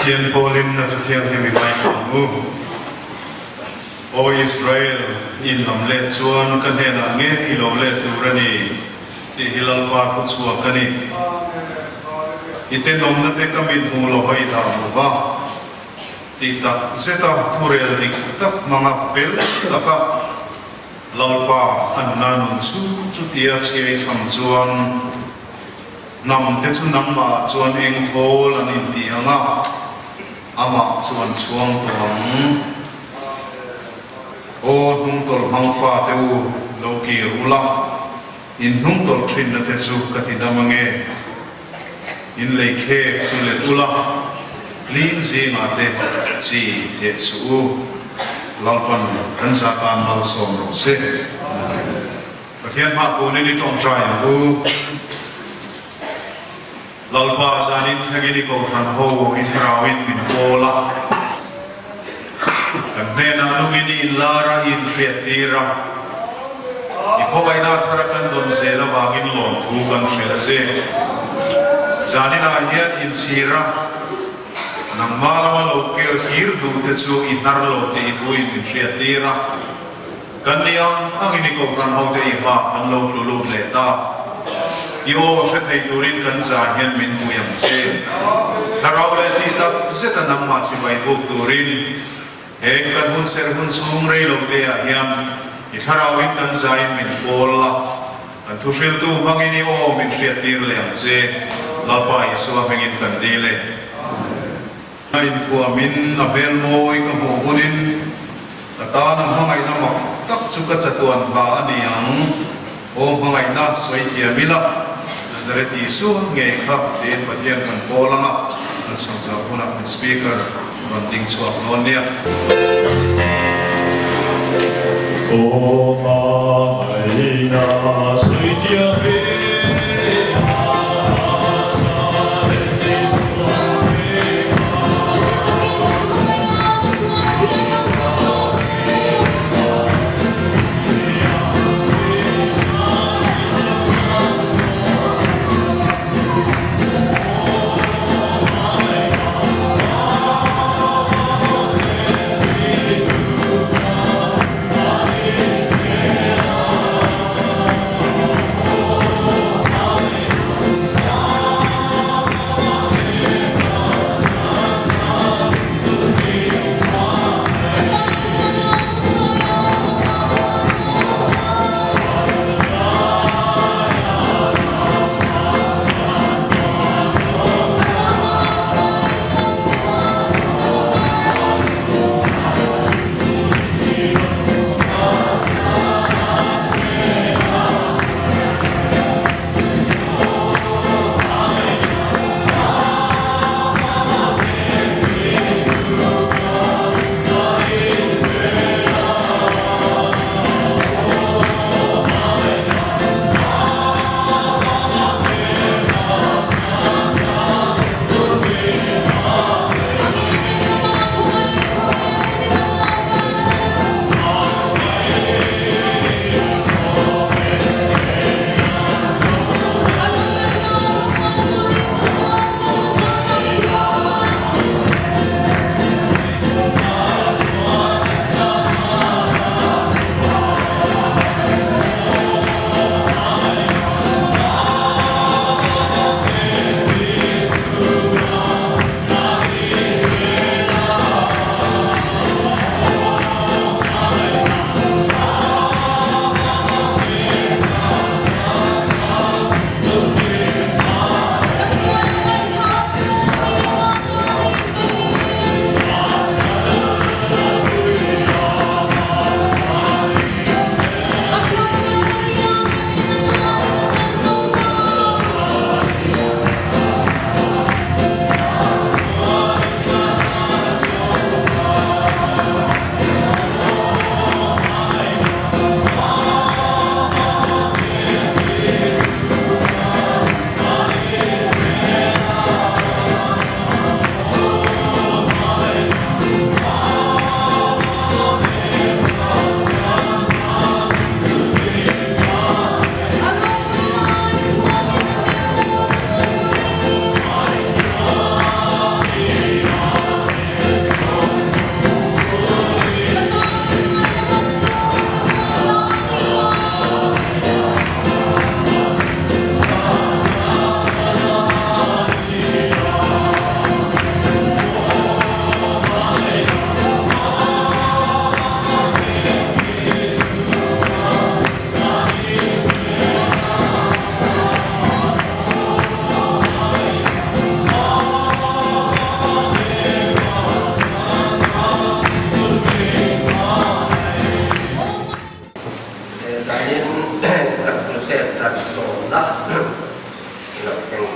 Pathian pawlin a Thuthianghlim i ngaithla ang u. Aw Israel, i inlam let chuan ka hnenah nge i lo let tur a ni tih hi Lalpa thuchhuak a ni. I tenawmna te ka mit hmuh lova i dah lo va, tih tak zeta thurel dik tak hmanga fel taka Lalpa a nuna nun chu chutia chhiai chham chuan Hnam te chu nangmah chuan eng thawl an inti ang a, amah chu an chhuang tawh ang. Aw hnungtawlh hmang fate u, lo kir ula, in hnungtawlh thinna te chu ka ti dam ange. In lei khek chu let ula, clean zingah te chi theh suh u. Lalpan kan zatan malsawm rawh se. Pathian hma kunin i tawngtai ang u. Lalpa zanin thlengin i kohhran ho i thlarauin min pawl a, kan hnenah nungin i inlar a, i inhriattir a, i khawngaihna thara kan dawn zel avangin lawmthu kan hrilh a che. Zaninah hian inchhir a, nangmah lama lo kir hir duh te chu i hnar lo tih i thuin min hriattir a. Kan ni ang angin i kohhran hote i hma an lo tlu lut leh ta. I aw hre thei turin kan zah hian min pui ang che. Thlarau leh tih tak zeta nangmah chibai buk turin heng kan hun serh hun chhung rei lo te ah hian i thlarauin kan zahin min pawl la, kan thuhriltu hmangin i aw min hriattir leh ang che. Lalpa Isua hmingin kan dil e. A inthuamin a hmel mawi ka hmuh hunin ka tana hmangaihna mak tak chu ka chatuan hla a ni ang. Aw hmangaihna sawi thiam ila, Nazareth Isua ngei kha tiin Pathian kan pawl ang a, kan sawi zawh hunah kan Speaker rawn ding chhuak dawn nia. Aw hmangaihna sawi thiam ila, Nazareth Isua ngei kha.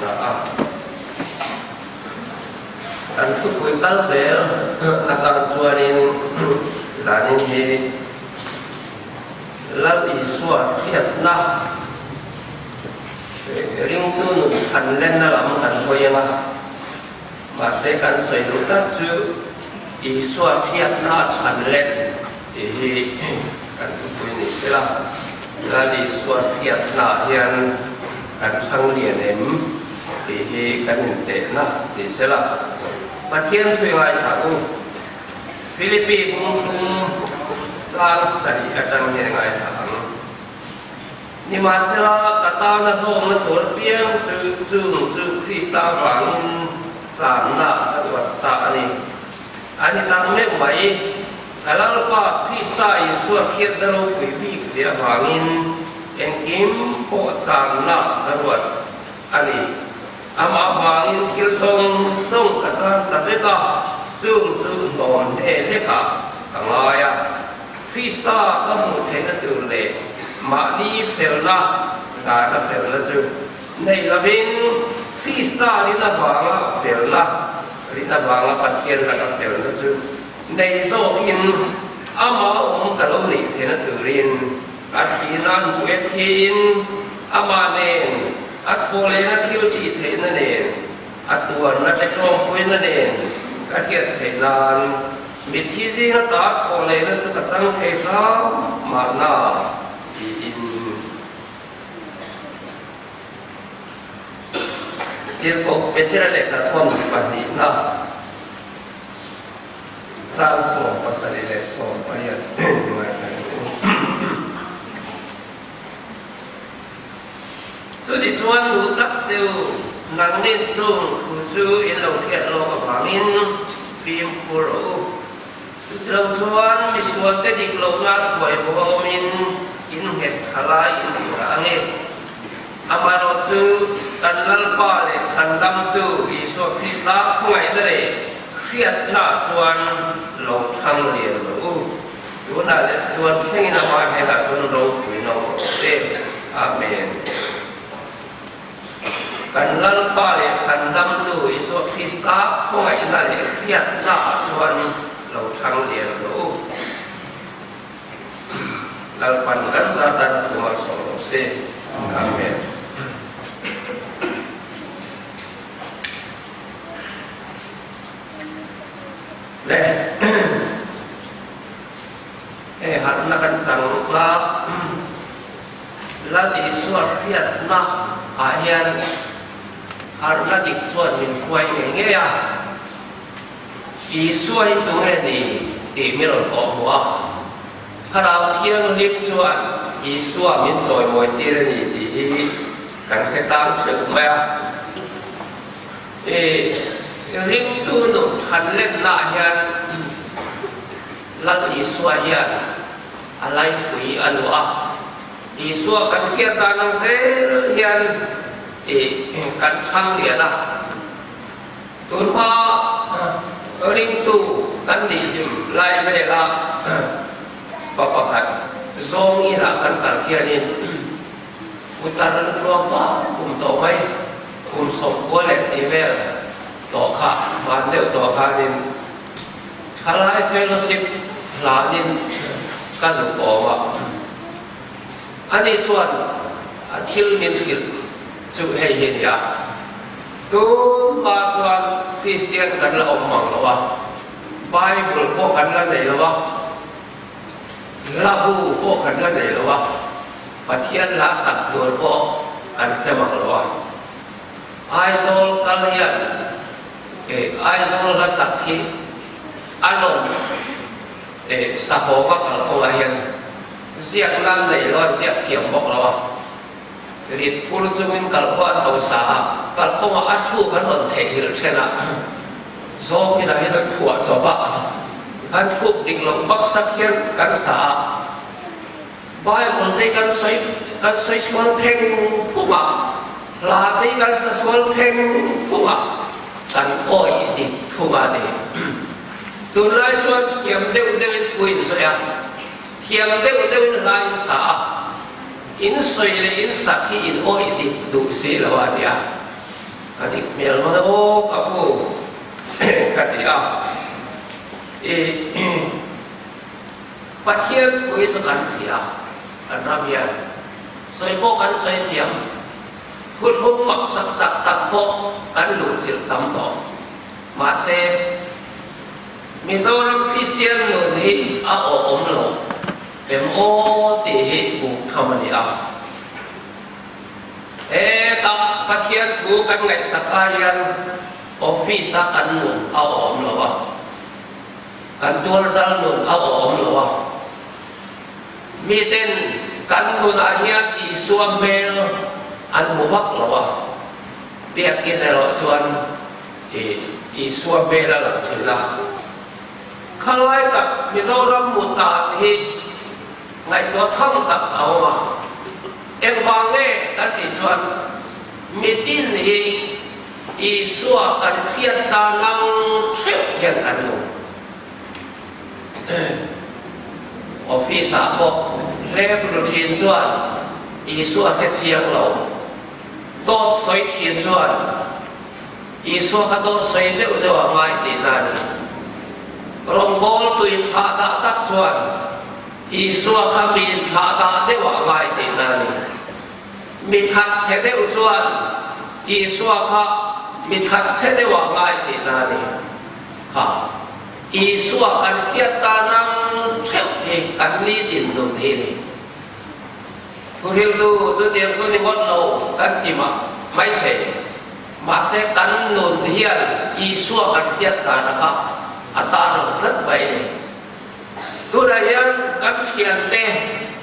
ta a. Kan thupui kal zel atan chuanin zanin hi Lal Isua hriatna ringtu nun chhan lenna lam kan hawi ang a, mahse kan sawi duh tak chu Isua hriatna chhan len tih hi kan thupui ni sela, Lal Isua hriatnaah hian kan chhang lian em tih hi kan intehna ni sela. Pathian thui ngaithla u. Philippi bungthum chang sarih atang hian ngaithla ang. Nimahsela, ka tana hlawkna tur piang chu chung chu Krista vangin channa ka ruat ta a ni. A ni tak meuh mai, ka Lalpa Krista Isua hriatna ropui bik zia vangin engkim pawh channa ka ruat a ni. Amah vangin thil zawng zawng ka chan ta vek a, chung chu hnawm hne hlekah ka ngai a. Krista ka hmuh theihna tur leh mahni felna dana felna chu nei lovin Krista rin avanga felna, rin avanga Pathian laka felna chu nei zawkin amah awm ka lo nih theihna turin a thihna hnuaia thiin amah nen A thawhlehna thil tih theihna nen, a tuarna te tlawmpuina nen ka hriat theih nan mitthi zinga ta thawhlehna chu ka chang thei hram mahna tiin Tirhkoh Petera lehkha thawn pahnihna chang 17 leh 18 ngaithla ang u. Chutih chuan duh tak deuh nangnin chung thu chu in lo hriat lawk avangin fimkhur rawh u. Chuti lo chuan misualte dik lohna thuai bawk a awmin in nghet tha lai in hria ang e. Amaherawh chu kan Lalpa leh Chhandamtu Isua Krista khawngaihna leh hriatna chuan lo thlang lian rawh u. Tunah leh chuan thlengin amah hnenah chuan ropui no rawh se. Amen. Kan Lalpa leh Chhandamtu Isua Krista khawngaihna leh hriatnaah chuan lo thlang lian rawh u. Lalpan kan zatan thu malsawm rawh se. Amen. Le hei harhna kan chang a, Lal Isua hriatna ah hian harhna dik chuan min hruai ngei ngei a, Isua hi tunge ni tih min rawn kawh hmuh a, Thlarau Thianghlim chuan Isua min chawimawi tir a ni tih hi kan hre tlang theuh mai a. I ringtu nun than lennaah hian Lal Isua hian a laipui a luah a. Isua kan hriat dan ang zel hian i kan chhang lian a. Tunhma ringtu kan nih hlim lai vela pa pakhat zawng inah kan kal hianin Putar an tluang vak kum tawh mai, kum 90 leh tih vel tawh kha hman deuh tawh khanin Thalai Fellowship hlanin ka zuk awm a. Ani chuan a thil min hrilh chu hei hi a ni a, Tunhma chuan Kristian kan la awm mang lo a, Bible pawh kan la nei lo a, Hla bu pawh kan la nei lo a, Pathian hla sak tur pawh kan hre mak lo a. Aizawl kal hian eh Aizawl hla sak hi a nawm eh sahawma kal kawngah hian ziak nan nei lo a, ziak thiam bawk lo a. Rit phur chungin kal pawh an lo sa a, kal kawngah a thluk an rawn theihnghilh then a, zawkin ah hian an phuah chawp a, an thluk dik loh baksak hian kan sa a, Bible te kan sawi kan sawi sual pheng phung a, hla te kan sa sual pheng phung a, kan awih dik thung a ni. Tunlai chuan thiam deuh deuhin thu in sawi a, thiam deuh deuhin hla in sa a, In sawi leh in sak hi in awih dik duh si lo a tia. hmel mang e aw ka pu ka ti a. I Pathian thu hi chu kan hria kan ram hian sawi pawh kan sawi thiam, thuthlung maksak tak tak pawh kan luhchilh tam tawh. Mahse, Mizoram Kristian nun hi a awhawm lo em aw tih hi buk tham a ni a. Hetah Pathian thu kan ngaihsak ai hian office-a kan nun a awhawm lo a, kan tualzal nun a awhawm lo a. Miten kan nunah hian Isua hmel an hmu vak lo a, biakinn erawh chuan Isua hmel a lang thin a. Khalai tak Mizoram mut dan hi ngaihtuah tham tak a awm a. Engvang nge kan tih chuan mitin hi Isua kan hriat dan ang theuh hian kan nung. Office ah pawh hlep ru thin chuan Isua hre chiang lo. Dawt sawi thin chuan Isua kha dawt sawi zeuh zeuh a ngai tihna a ni. Rawngbawltu inthlah dah tak chuan Isua kha mi inthlah dah deuh a ngai tihna a ni. Mi that chhe deuh chuan Isua kha mi that chhe deuh a ngai tihna a ni. Kha Isua kan hriat tan ang theuh hi kan nitin nun hi a ni. Thuhriltu chutiang chu ni ngawt lo kan ti mah maithei. Mahse kan nun hian Isua kan hriat dan kha a tan ang tlat mai a ni. Tunah hian kan thiante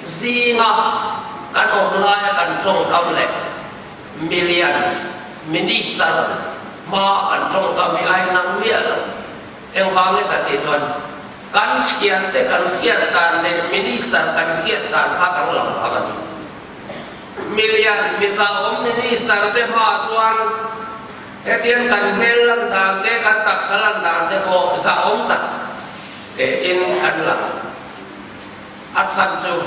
zinga kan awm laia kan tawngkam leh milian minister hmaa kan tawngkam hi a inang miah lo. Engvangin ka tih chuan kan thiante kan hriat dan leh minister kan hriat dan kha danglam phak a ni. Milian Mizoram minister te hmaah chuan hetiang kan hmel lan dan te kan taksa lan dan te pawh zahawm tak in an lang. A chhan chu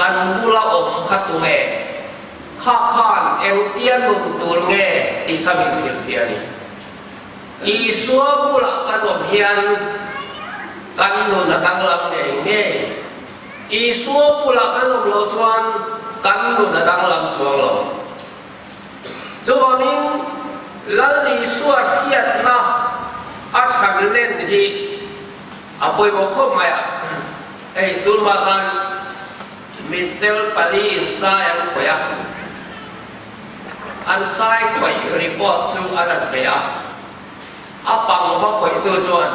kan bula awm kha tunge kha khan engtia nun tur nge tih kha min hrilhfiah a ni. Isua bulah kan awm hian kan nun a danglam ngei ngei. Isua bulah kan awm loh chuan kan nun a danglam chuang lo. Chuvangin Lal Isua hriatna a chhan len hi a pawimawh khawp mai a. Hei tunhma khan mitdel paliin sai an khawih a. An sai khawih report chu an han pe a, a pang va khawihtu chuan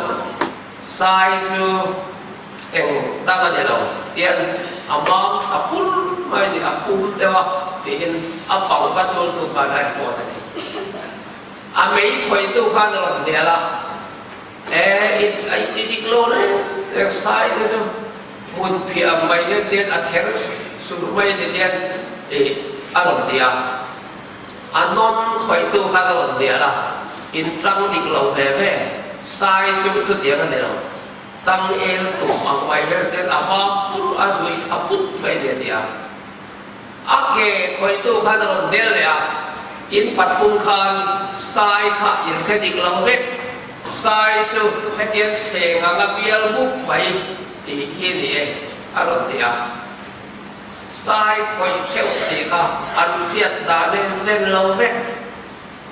sai chu eng dang a ni lo tian a mam tha pur mai ni, a pum deuh a tiin a pang va chultu khan a report a ni. A mei khawihtu khan a rawn hnial a, E, i ti dik lo reng reng sai te chu hmun phiah ang mai hian tian a ther sur mai ni tian i a rawn ti a. A nawn khawihtu khan a rawn hnial a, in tang dik lo ve ve, sai chu chutiang a ni lo, changel tum ang mai hian tian a hma pur a zui tha put mai ni a ti a. A ke khawihtu khan a rawn hnial leh a, in pathum khan sai kha in hre dik lo vek, sai chu hetiang thleng anga bial mup mai tih hi ni e a rawn ti a. Sai khawih theuh si kha an hriat dan a inchen lo vek,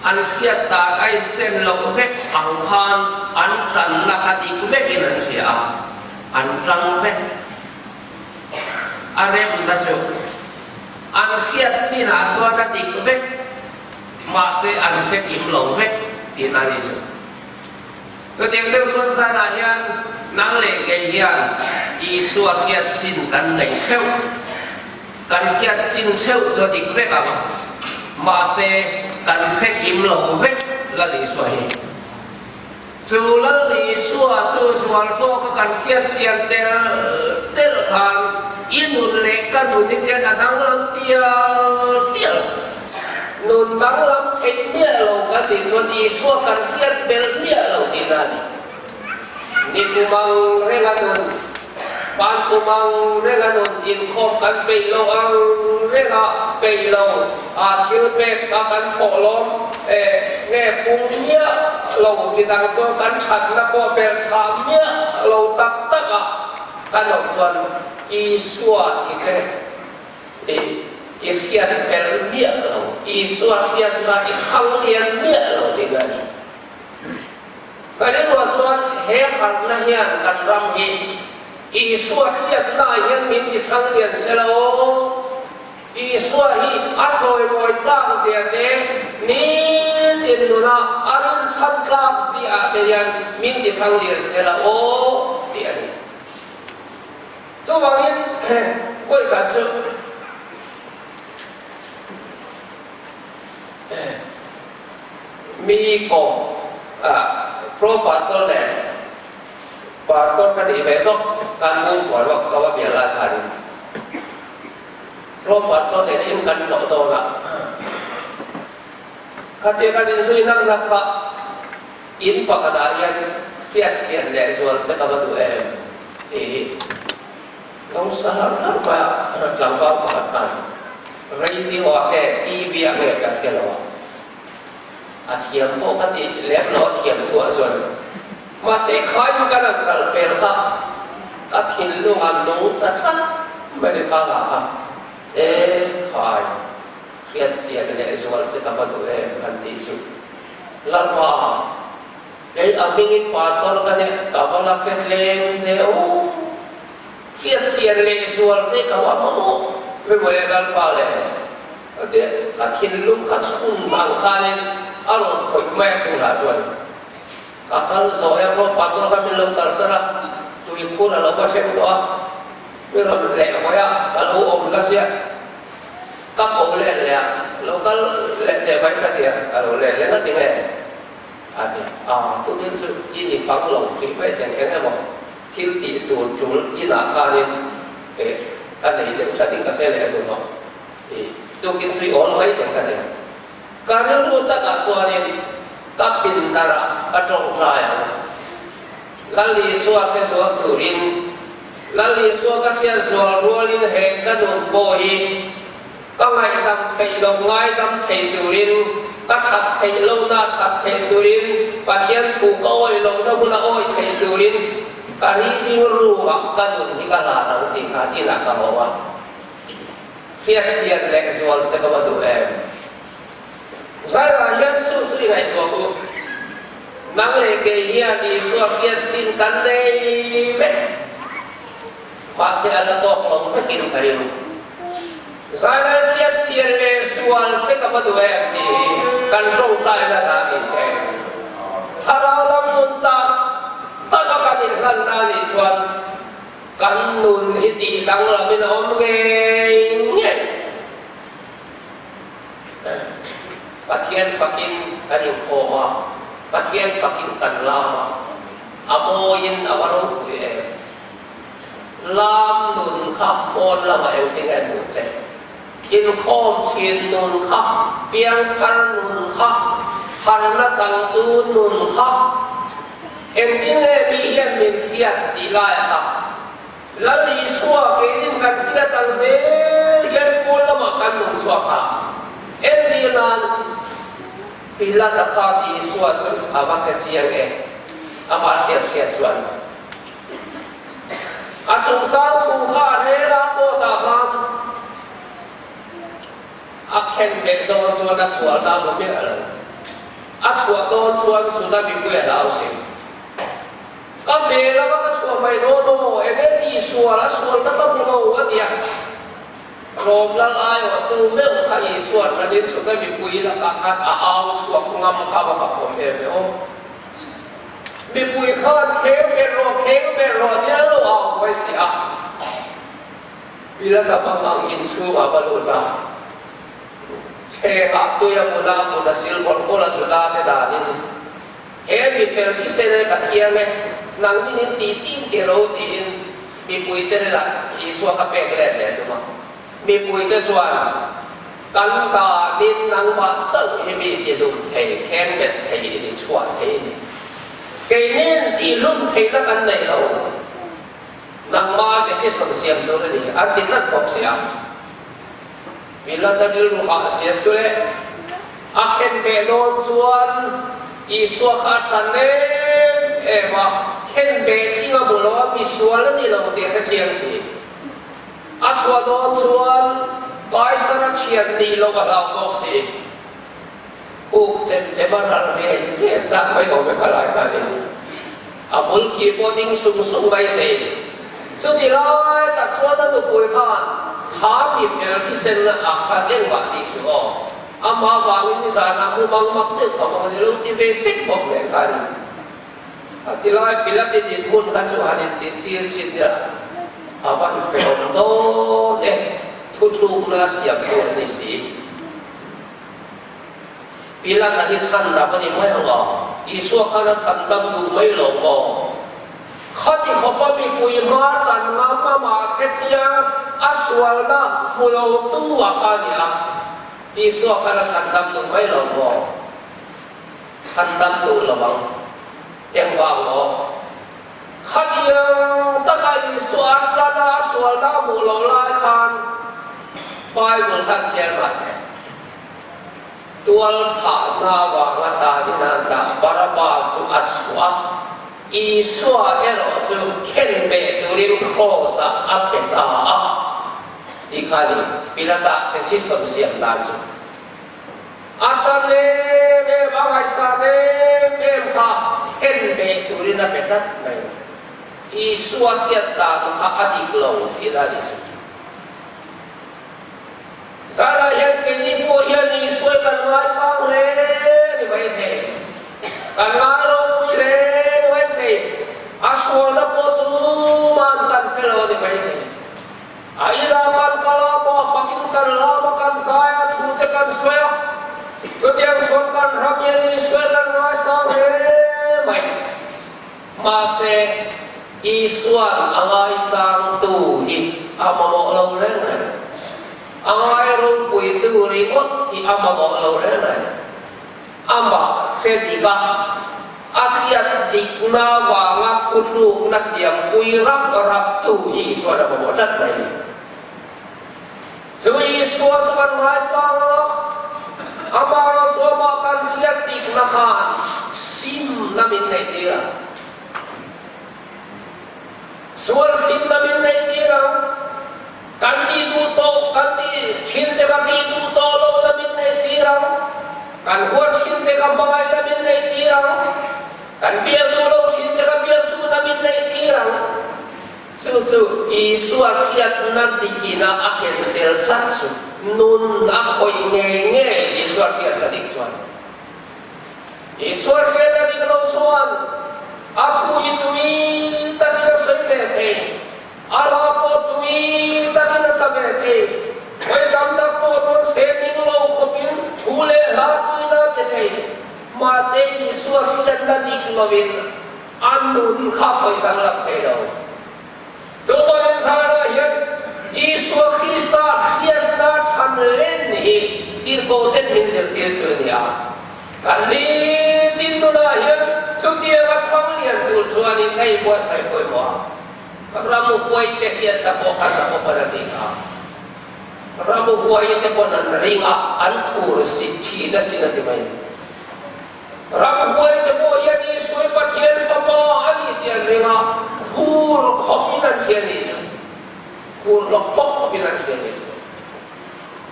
an hriat dan a inchen loh vek ang khan an tanna kha dik vekin an hria a, an tang vek. A remna chu an hriat chinah chuan a dik vek, mahse an hre kim lo vek tihna a ni chu. Chutiang deuh chuan zanah hian nang leh kei hian Isua hriat chin kan nei theuh. Kan hriat chin theuh chu a dik vek ang, mahse kan hre kim lo vek Lal Isua hi. Chu Lal Isua chu zual zawka kan hriat chian tel tel khan i nun leh ka nun hi hian a danglam tial tial. Nun danglam theih miah lo kan tih chuan Isua kan hriat belh miah lo tihna a ni. Ni kumang renga nun, pan kumang renga nun inkhawm kan peih lo ang renga peih lo a thil pek a kan thawh lawm e nge. lo midang chuan kan thatna pawh belhchhah miah lo tak tak a kan awm chuan Isua i hre i i hriat belh miah lo, Isua hriatna i thlang lian miah lo tihna a ni. Ka rilruah chuan he harhna hian kan ram hi Isua hriatna hian min ti thlang lian se lo. Isua hi a chawimawi tlak zia te, nitin nuna a rinchhan tlak si ah te hian min ti thlang lian se la aw tih a ni. Chuvangin kawihkhat chu mi kawm pro pastor leh pastor ka nih ve zawk kan mungkual vak ka va bial lai khanin Pro pastor nen in kan hlawh dawn a, khatia kan inzui nak nak kha in pakhatah hian hriatchhiat leh zual che ka va duh em tih hi lo sa har har mai a, tlangval pakhat khan radio ah nge TV ah nge kan hre lo a, a thiam pawh ka ti lem lo a thiam thuah chuan mahse khain kan han kal pel kha ka thinlung a nung ta tlat mai ni kha lah kha e khai hriat chian leh zual che ka va duh em han tih chu Lalpa kei a hmingin pastor ka nia ka va la hre tlem che u hriat chian leh zual che ka va mamawh mai mawle Lalpa le. Ka ti a, ka thinlung ka chhun ang khanin a rawn khawih mai a chungah chuan ka kal zawh e pawh pastor kha min lo kalsan a, tuikhur a lo va thleng tawh a, min rawn leh hawi a, ka lo awm la sia, ka ko let leh a, lo kal leh teh mai ka ti a, ka lo let leh ngati nge a ti a, tukin chu i ni fang lo hrih mai teng eng emaw thil tih tur tul inah khanin ka nei deuh tlatin ka hre leh duh tawh. I tukin chu i awl mai teh ka ti. Ka rilru takah chuanin ka pindarah ka tawngtai ang. Lal Isua hre zual turin, Lal Isua ka hriat zual rualin he ka nun pawh hi ka ngaihdam theih loh ngaidam thei turin, ka that theih lohna that theih turin, Pathian thu ka awih lohna huna awih thei turin ka reading room-ah ka nun hi ka hlan ang tih khan inah ka haw a. Hriatchhiat leh zual che ka va duh em? Zairah hian chu chu i ngaihtuah u. Nang leh kei hian Isua hriatchin kan nei vek. Mahse a la tawk lo vekin ka ring. Zairah hriatchhiat leh zual che ka va duh em tih hi kan tawngtaina hna ni se. Thlarau lam nun tak taka kan inhlanna nih chuan Kan nun hi tih danglamin a awm ngei ngei. Pathian fakin kan inkhawm a, Pathian fakin kan lam a, a mawiin a va ropui em. Lam nun kha pawn lamah engtin nge nun che? Inkhawm thin nun kha, piangthar nun kha, harna changtu nun kha, engtin nge mi hian min hriat tih lai kha Lal Isua keinin kan hriat ang zel hian pawn lamah kan nung chhuak a. Entir nan Pilata khan Isua chu a va hre chiang e, amah hriat hriat chuan. A chungchang thu kha a rel a, court ah khan a khen beh dawn chuan a sual na maw miah lo. A chhuah dawn chuan Juda mipui a hlau si. Ka ve lama ka chhuah mai dawn aw, enge tih sual, a sual na ka hmu lo a ti a. Rom lal aiawh tu meuh kha Isua thanin Juda mipui lakah khan a au chhuak ngam kha va ka pawm em e aw. Mipui khan kheng ber rawh, kheng ber rawh tia lo au buai si a. Pilata mangang inchhungah va lut a, thlengah tui a bula kut a sil bawlh bawlh a Juda te danin, He mi fel thisen e ka thiang e, nangnin in tih tin ti ro tiin mipui te hnenah Isua ka pek let leh tum a. Mipui te chuan, Kan danin nangmah chauh hi mi tihlum thei, khengbet thei i ni, chhuah thei i ni. Keinin tihlum theihna kan nei lo, nangmah decision siam tur i ni, an ti tlat bawk si a. Pilata rilru hah zia chu le, a khenbeh dawn chuan. Isua kha a ṭan em em a, khenbeh thing a hmu lo a, misual a ni lo tih a hre chiang si. A chhuah dawn chuan Kaisara thian nih loh a hlau bawk si. Puk chem chem a ral ve a in vel chak mai awm e kha lai kha ni. A bul khi pawh ding sung sung mai thei. Chuti lai tak chuan a nupui khan kha mi fel thisen ah khan engmah tih suh aw. Amah vangin nizan ah mu mang mak deuh ka mang ni lo ti ve sek bawk nen kha ni. A ti lai thil a ti din hmun kha chu han in din tir chin ila a van hrehawm dawn e, thutlukna siam tur a ni si. Pilata hi chhandam a ni mai ang a, Isua khan a chhandam duh mai lo maw? Khati khawpa mipui hma tan ngam amah te chiang a sualna hmu lo tu a kha a ni a, Isua khan a chhandam duh mai lo maw? Chhandam duh lo ang. Engvang maw? Khatiang taka Isua an tan a, a sualna a hmuh loh lai khan Bible khan chhiar mah teh. Tual thahna avanga tanin an dah Baraba chu a chhuah a, Isua erawh chu khenbeh turin kraws-ah a pe ta a tih kha a ni Pilata decision siam dan chu. A tan em em, a ngaihsan em em kha khenbeh turin a pe tlat mai. Isua hriat dan kha a dik lo tih a ni chu. Zanah hian keini pawh hian Isua kan ngaisang hle ni maithei. Kan ngai ropui hle ni maithei. A sualna pawh tuman kan hre lo ni maithei. A inah kan kal a, mah fakin kan lam a, kan zai a, thu te kan sawi a. Chutiang chuan kan ram hian Isua kan ngaisang hle mai. Mahse, Isua'n a ngaisangtu hi a mamawh lo reng reng. A ngai ropuitu ringawt hi a mamawh lo reng reng. Amah hre dik a, a hriat dikna vanga thutlukna siampui rap raptu hi Isua'n a mamawh tlat mai a ni. Chu Isua chu kan ngaisang a, amah chu amah kan hriat dikna khan simna min neihtir ang. Sual simna min neihtir ang. Kan tih duh tawh, kan tih thin te kha tih duh tawh lohna min neihtir ang. Kan huat thin te kha hmangaihna min neihtir ang. Kan biak duh loh thin te kha biak duhna min neihtir ang. Chu chu Isua hriatna dikina a ken tel tlat chu nun a khawih ngei ngei Isua hriatna dik chuan. Isua hriatna dik lo chuan a thu hi tui takin a sawi ve thei, a hla pawh tui takin a sa ve thei, hawi tam tak pawh rawn se ning lo khawpin thu leh hla tuina a pe thei. Mahse Isua hriatna dik lovin A nun kha khawih danglam thei lo. Chuvangin Zana hian Isua Krista hriatna chhan len hi tirhkohten min zirtir chu a ni a. Kan nitin nunah hian chutianga chhang lian tur chuanin a inbuatsaih pawimawh a. Ram upuaite hriatna pawh kha Jakoban a ti kha. Ram upuaite pawn an ring a, an khur si thin asin a ti mai. Ramhuai te pawh hian Isua Pathian Fapa a ni tih an ring a, khur khawpin an hria nih chu. Khur hlawk hlawk khawpin an hria nih chu.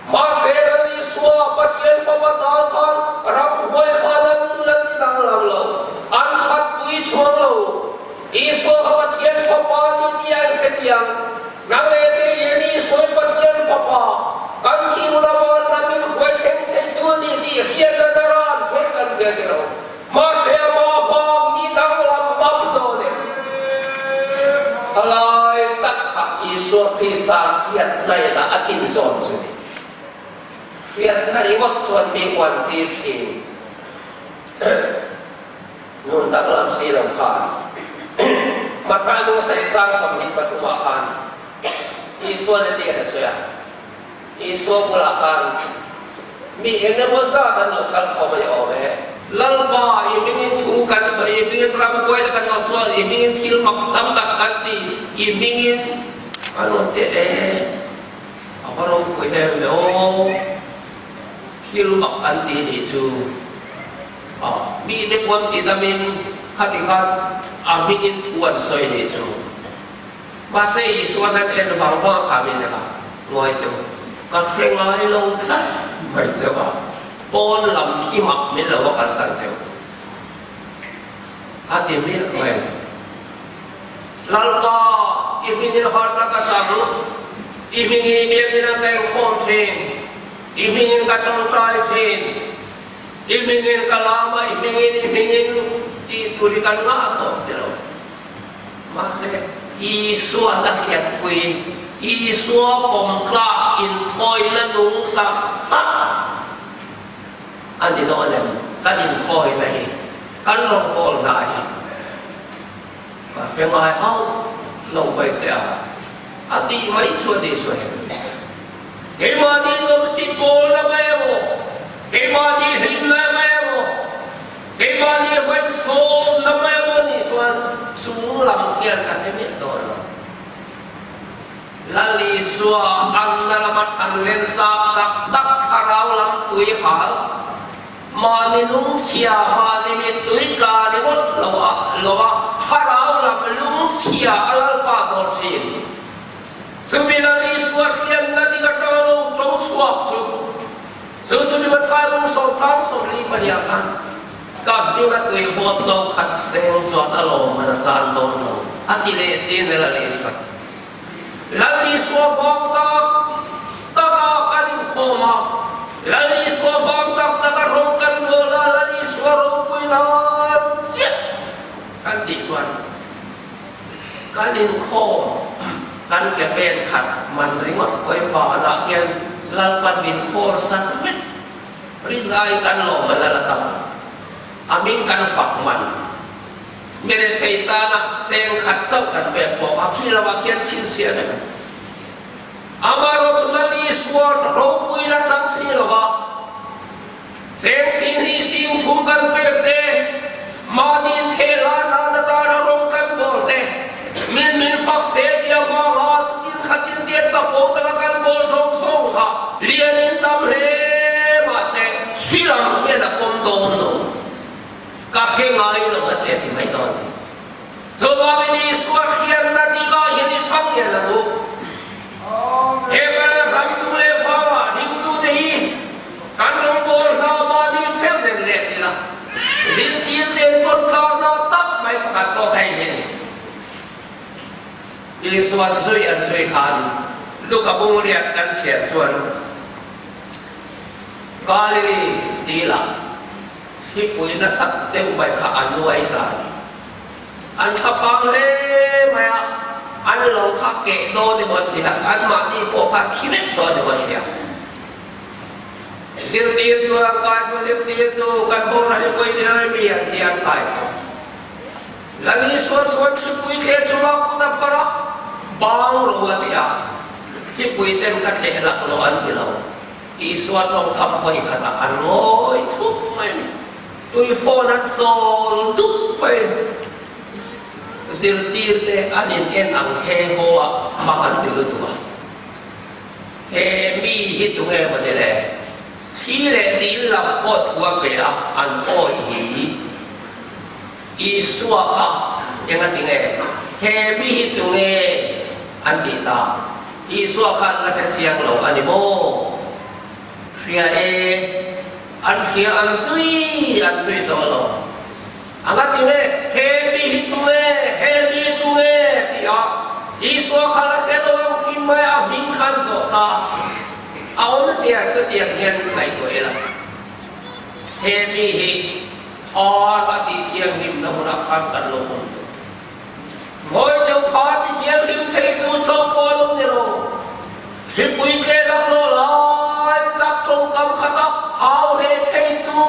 Mahse Lal Isua Pathian Fapa tan khan ramhuai khan an nun an ti danglam lo, an that pui chuang lo. Isua kha Pathian Fapa a ni tih an hre chiang. Nang leh kei hian Isua Pathian Fapa, kan thihna van lamin huai thleng theitu a ni tih hriatna naran chuan kan hria ti lo. Mahse amah vang ni danglam bam dawn e. Thalai tak kha Isua Krista hriatna ina a tinzawn chu ni. Hriatna ringawt chuan mi uan tir thin. Nun danglam si lo khan Mathai Musa in sang 23 ah khan Isuan a ti a sawi a, Isua bulah khan mi eng emaw zat an lo kal khawm a ni awm e. Lalpa, i hmingin thu kan sawi, i hmingin ramhuai te kan lo chhuak, i hmingin thil mak tam tak kan ti, i hmingin kan rawn ti e, a va ropui em le aw, thil mak an ti nih chu. A. Mite pawn tidamin khati khan a hmingin thu an sawi nih chu. Mahse Isuan an en vang vang kha min en a, Ngawi teh u, ka hre ngai lo tlat mai cheu a, pawn lam thimah min lo va kalsan teh u. A ti miah mai. Lalpa, i hmingin harhna ka chang, i hmingin i biakina ka inkhawm thin, i hmingin ka tawngtai thin, i hmingin ka lam a, i hmingin, i hmingin tih tur hi kan ngah tawh ti lo. Mahse, Isua na hriatpui, Isua pawm tlak inthawina nung tak tak a ni dawn em? Kan inthawina hi, kan rawngbawlna hi ka hre ngai hauh lo mai che a, a tih mai chu a ni sawi. Keimahni lawmsi pawlna mai emaw, keimahni hlimna mai emaw, Keimahni hawi sawmna mai emaw nih chuan chung lam hian a hre miah dawn lo. Lal Isua anna lama thlan len chak tak tak thlarau lam tui hal, mahni lungchhia, mahni mittui tla ringawt lo a lo a, thlarau lam lungchhia a Lalpa dawn thin. Chumi Lal Isua hriatna dik atanga lo to chhuak chu Chu chu ni Mathai rawng sawrchang sawmli pahniah khan ka hming a tui huap do khat seng chuan a lawm man a chan dawn lo a ti leh si nel a leh suat. Lal Isua vang tak tak a kan inkhawm a, Lal Isua vang tak tak a rawng kan bawl a, Lal Isua ropui nan chiah kan tih chuan Kan inkhawm kan ke pen khat man ringawt hawifa anah hian Lalpan min khawl san vek. Rinai kan lawm a lal a tam. A min kan fak man. Mi rethei tana cheng khat chauh kan pek pawh kha khi lamah khian chhinchhiah vek a ni. Amaherawh chu Lal Isua ropui la chang si lova Cheng sing hi sing thum kan pek te, mahni theh la nan atana rawng kan bawl te, min min fak zel tia vanga chutin khatin tia chapo taka kan bawl zawng zawng kha lian in tam hle mahse khi lam hian a pawm dawn lo. Ka hre ngai lo a che ti mai dawn ni. Chuvangin Isua hriatna dikah hian i chhang lian ang u. He kan ramtu leh vangah hlimtute hi kan rawngbâwl hna mahni cheu nen let ila, zirtir nen pawn tlâkna tak mai pakhat pawh thei hi a ni. Isua'n zui an zui khan Luka bung riat kan chhiar chuan Galili dilah hripui nasat deuh mai kha a nuai ta a ni. An thlaphang hle mai a, an lo kha keh dawn emaw an ti a, anmahni pawh kha thi vek dawn emaw an ti a. Zirtirtu an kai chu zirtirtu kan boral hi pawi ni lo mi an ti an kai tho. Lal Isua chuan thlipui thleh chungah kut a phar a, bang ro a ti a, thlipui ten ka thleh laklawh an ti lo. Isua tawngkam hawi khatah an ngawi thup mai a ni. Tui phone an chawl dup mai. Zirtirte an in en ang he haw a mak an ti lutuk a. He mi hi tunge maw ni le? Thli leh dil lam pawh thu a pe a, an awi hi. Isua kha eng a ti nge? He mi hi tunge an tih ta? Isua khan la hre chiang lo a ni maw? Hria e, an hria an zui an zui tawh lo. A nga ti nge, He mi hi tunge? He mi hi tunge? ti a Isua khan a hre lo ang hrim mai a, a hming khan zawh ta. A awmzia chutiang hian ngaihtuah ila, he mi hi Phar a tih thianghlimna hunah khan kan lo awm tawh. Ngawi deuh phar ti thianghlim theitu chauh pawh a lo ni lo. Hripui tle laklawh lai tak tawngkam khata hau hle theitu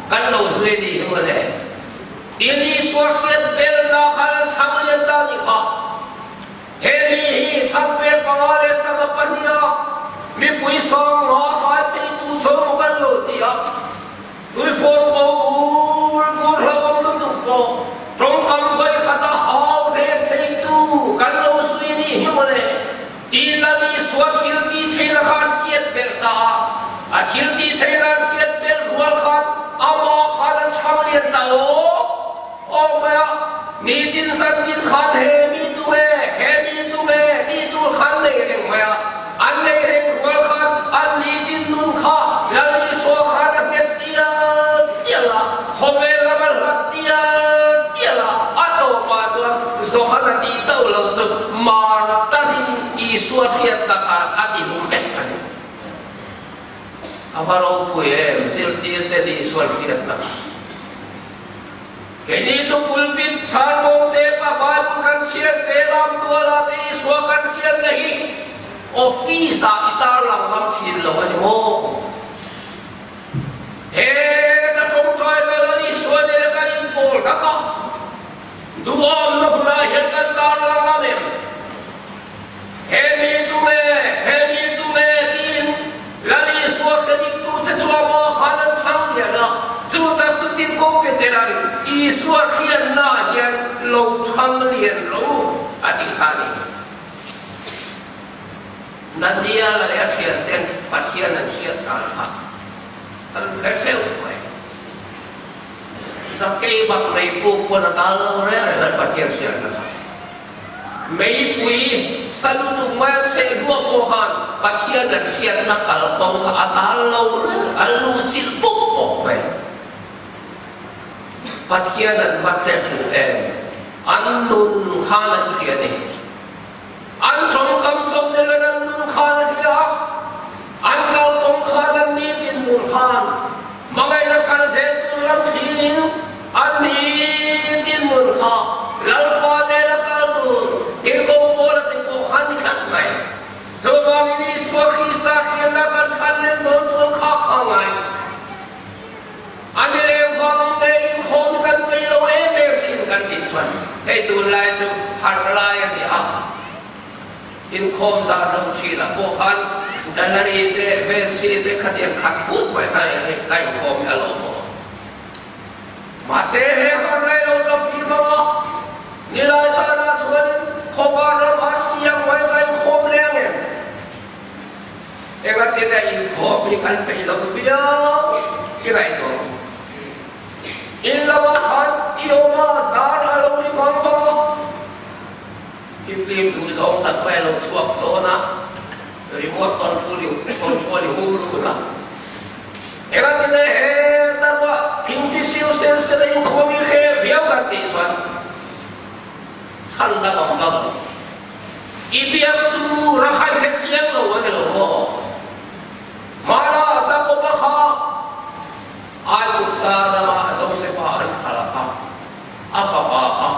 kan lo zui a nih hi mawle. Tin Isua hriat belna khan an thlang lian ta nih kha. He mi hi chhangpek panga leh sangha pahniha mipui 50 hrai theitu chauh kan lo ti a. Tuifawn ko bur bur hlauhawm lutuk pawh tawngkam hawi khat a hau ve theitu kan lo zui nih hi mawle. Tin Lal Isua thil tih theihna kha an hriat belh ta a, a thil tih theihna an hriat belh rual khan amah khan an chhang lian. lian ta awk awk mai a, nitin zantin khan he mi tu nge, he mi tu nge tih tur khan nei reng mai a, an nei reng rual khan an nitin nun kha Lal Isua khan a nghet tial tial a, khawvel lam a hlat tial tial a, a tawpah chuan Johana tih chauh lo chu martarin Isua hriatna khan a ti hlum vek a ni. A va ropui em, zirtirte Isua hriatna kha. Keini chu pulpit chhanbawm te pa Bible kan chhiar te lam tuala te Isua kan hriatna hi office ah i tarlang ngam thin lo a ni maw? He ka tawngtai vel a Isua nena kan inpawl ta kha duhawmna hmunah hian kan tarlang ngam em? He mi tu nge, he mi tu nge tiin Lal Isua hredik tute chu a maw khan an chhang lian a, chu tak chu tin ko Petera'n Isua hriatna hian lo chhang lian lo a tih kha a ni. Daniela leh a thianten Pathian an hriat dan kha kan hre hreuh mai. Zakei bak nei puk pawn a dal lo reng reng an Pathian hriatna kha. Meipui sa lutuk mai a chheh hnuah pawh khan Pathian an hriatna kalkawng kha a dal lo reng, an luhchilh pawp pawp mai. Pathian an va hre fuh em? An nun khan an hria a ni. An tawngkam chauh ni loin an nun khan a hria a, an kalkawng khan an nitin nun khan hmangaihna thar zel tur lam thlirin an nitin nun kha Lalpa nena kal tur tirhkoh Paula te pawh kha ni tlat mai. Chuvangin Isua Krista hriatna kan chhan leh dawn chuan kha kha ngai. A ni leng vangin nge inkhawm kan peih lo em em thin kan tih chuan hei tunlai chu harh lai a ni a. Inkhawm zan lo thin ah pawh khan gallery te VC te khatiang khat but mai kha hei ka inkhawm hi a lo maw. Mahse he han rei lo ka fim ang a, nilai zanah chuanin khawpa ram ah siang mai ka inkhawm leng em? Engatinge inkhawm hi kan peih lo viau i ngaihtuah ang. In lamah khan i awm a, dar a lo ri vang vang a, i film duh zawng tak mai a lo chhuak dawn a, remote control i control i hum run a. Engatinge he tarmah phingti siu sen sen a inkhawm i hre viau kan tih chuan chhan dang awm vang lo. I biak tur a khai hre chiang lo a ni lo maw? Hmana Jakoba kha Aigupta rama Josefa an kal kha, a fapa kha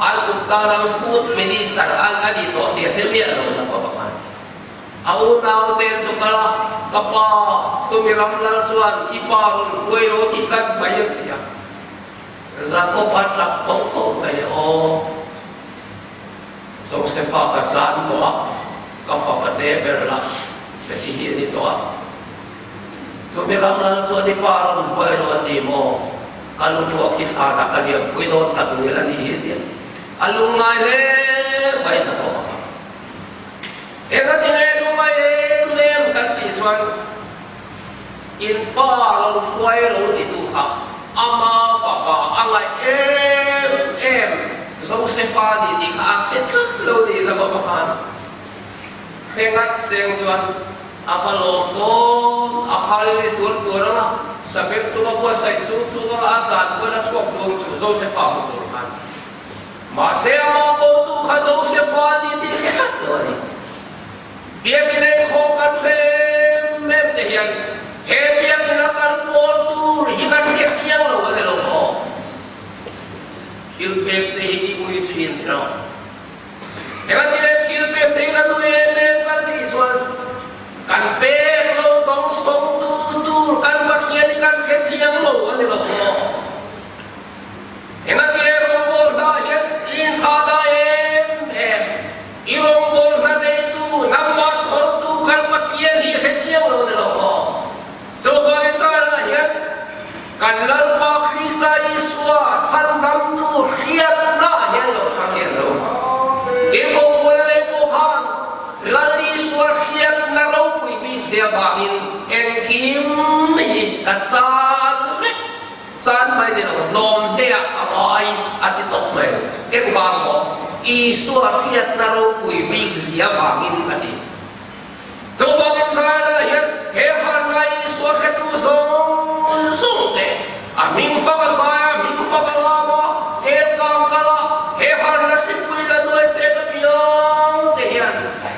Aigupta ram food minister a ni tawh tih a hre miah lo Jakoba khan. A unau te chu kal a, Ka pa, chumi ram lal chuan i pa rawn hruai lo tih tlat mai a ti a. Jakoba tap tawh tawh mai le aw. Josefa ka chan tawh a, ka fapa te ber lah ka ti hi a ni tawh a. Chumi ram lal chuan i pa rawn hruai rawh a ti maw? Ka lu thuak hi hlan a ka liampui dawn tak nil a ni hi a ti a. A lungngai hle mai Jakoba kha. Engati nge lungngai em em kan tih chuan in pa rawn hruai lo ti duh kha ama fapa a ngaih em em Josefa ni tih kha a hre tlat lo niin a bawk a khan hre ngat seng chuan a va lawm dawn a hal leh tuar tuar ang a, sabek tuma buatsaih chung chung anga a zan kual a chhuak dawn chu Josefa hmu tur khan. Mahse amah kotu kha Josefa a ni tih hre tlat lo a ni. Biakinn eikhawm kan hre em em te hian he biakinn a kan pawl tur hi kan hre chiang lo a ni lo maw? Thil pek te hi i ui thin ti lo. Engati le thil pek te hi kan ui em em kan tih chuan kan pek lo dawng sawng tu tur kan Pathian hi kan hre chiang lo a ni lo maw? Engati rawngbawl hna hian i inthah da em em? I rawngbawl hna neitu, nangmah chhawrtu kan Pathian hi hre chiang lo ni lo maw? Chuvangin zanah hian kan Lalpa Krista Isua chhandamtu hriatna hian lo chhang lian lo. Inkopuala lei pawh khan Lal Isua hriatna ropui bik zia vangin engkim hi ka chan vek. Chan. lo, hnawmteah ka ngai a ti tawp mai. Engvang maw? Isua hriatna ropui bik zia vangin a ti. Chuvangin Zana hian he harna Isua hretu zawng zawng te a hming fak a zai a, hming fak a lam a, tel kang kal a, he harna hripui la nuai chet apiang te hian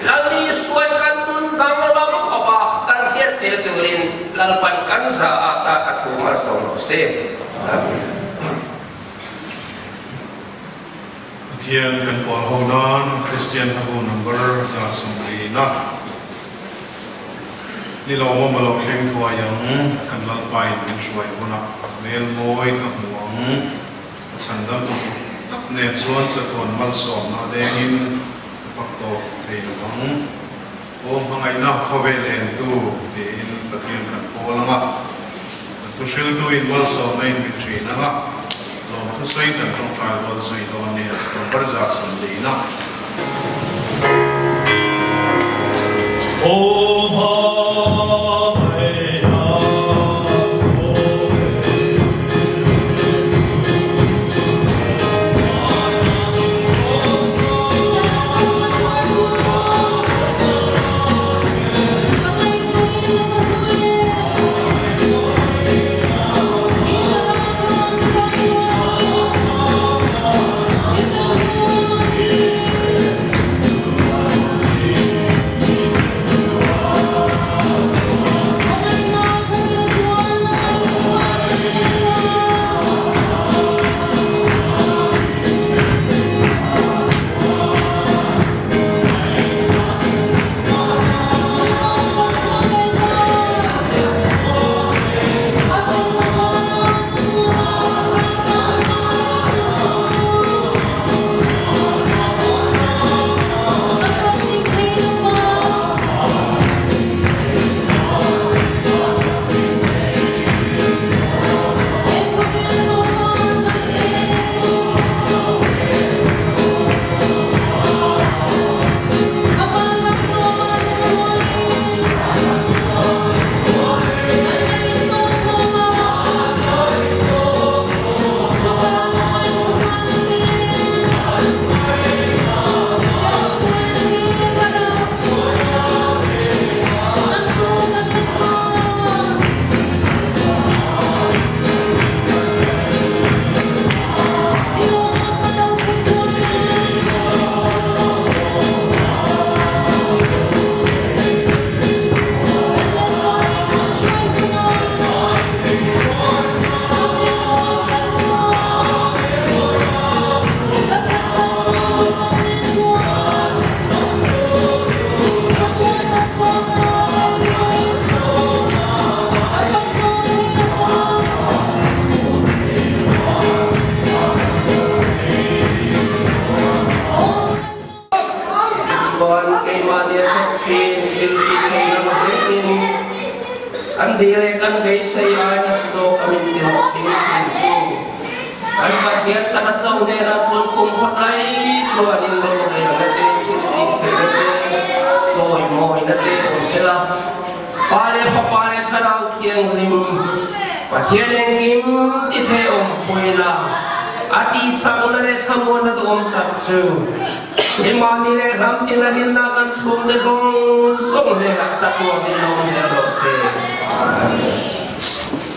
Lal Isuain kan nun danglam khawp a kan hriat theih turin Lalpan kan za ah ta a thu malsawm rawh se. Amen. Pathian kan pawl ho nan Kristian hlabu number 170 ni lo maw maw lo thleng thuai ang, kan Lalpa in min hruai hunah a hmel mawi ka hmu ang, a chhandam tu dik tak nen chuan chatuan malsawmna lengin ka fak tawp thei lo ang. Aw hmangaihna khawvel entu tiin Pathian kan pawl ang a, kan thuhriltu in malsawmna in min thin ang a, lawmthu sawi kan tawngtai rual zui dawn nia number 140. Aw hmangaihna khawvel. Tichuan, keimahni a thawk thin thil tih theih lam zetin kan dil leh kan beisei ai nasa zawk a min ti hlawh thin thin tu. Kan Pathian taka cho hnenah chuan kum khaw tlai tluanin rorelna te, thil tih theihna te, chawimawina te awm sela. Pa leh Fapa leh Thlarau Thianghlim, Pathian engkim ti thei awmpuina, a tihchakna leh thlamuanna duhawm tak chu Himani leh ram tina hlimna kan chhungte zawng zawng hnenah chatuan in lo zel rawh se. Amen.